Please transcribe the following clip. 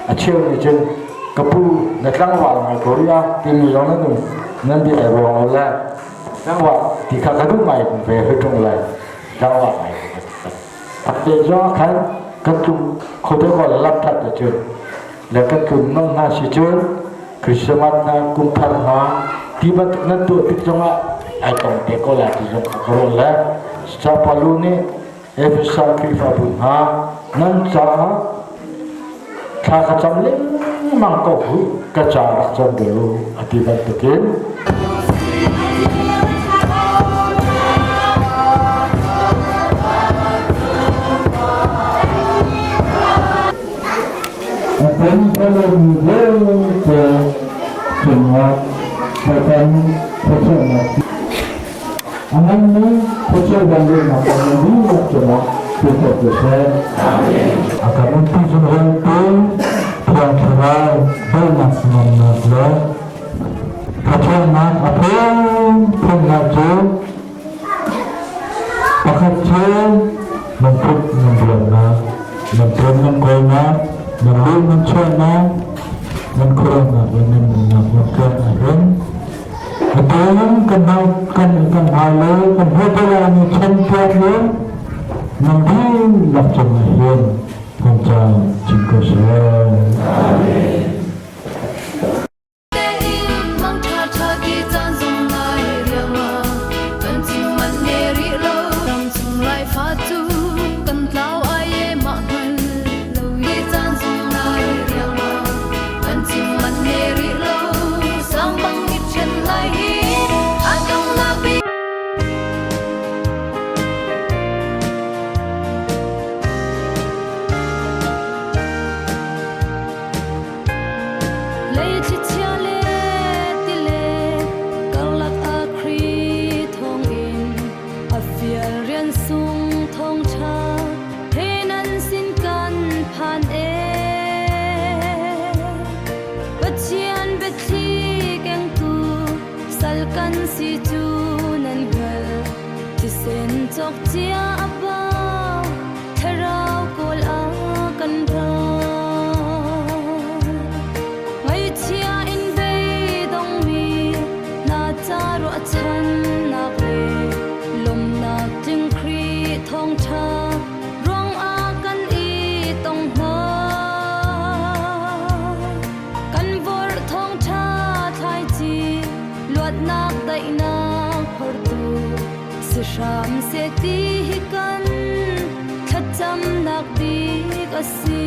A cheu nih cun ka pu na tlangval ngai ko rih a timi zong nan um nan bia ai ruang lo le tlangval ti kha ka duh ngai ve hoi ṭung lai tlangval ngai te zong khan kan tlum kho te ko lam that te cun le kan tlum non hna si cun Christmas hna kum thar hna ti bantuk nan tuah tik zongah ai tong te ko lai ti zong kha ka ruat le Sapalu nih Efesa Khrihfabu hna nan caah thla ka cam lengmang ko hu ka ca rak cam ve u a ti bantukin. A kan phalmi vialte cungah Satan thluachuahnak a nganmi thluachuah vanlehnak kan dihlak cungah tuah ko seh. A kan umpi zungzaltu Thiang Thlarau daihnak nuamnak le thluachuahnak a phunphunnak cu pakhat cu nan phut nan ruahnak, nan tuan nan kawlnak, nan luh nan chuahnak, nan khuaruahnak le nan nunnak lamtluan ahhin atu kan kan kan hmai le kan hmuh lai mi chantuan le nan dihlak cungah hin kan caan chin ko seh. Amen. Leichia le tile karlak ah Khrih thawngin a fial rian sung thawngṭha he nan sin kan phan ee. Pathian biathli kengtu sal kan si cu nan hngalh. Thisen cawk cia a bau thlarau kawl ah kan ra. Ngaihchia in beidongmi hna ca ruahchannak le lawmhnak tling Khrih thawngṭha ruangah kan i tong hna. Kan vorh thawngṭha thlaici luatnak daihnak phortu si hram seh ti hi kan thlacamnak bik a si.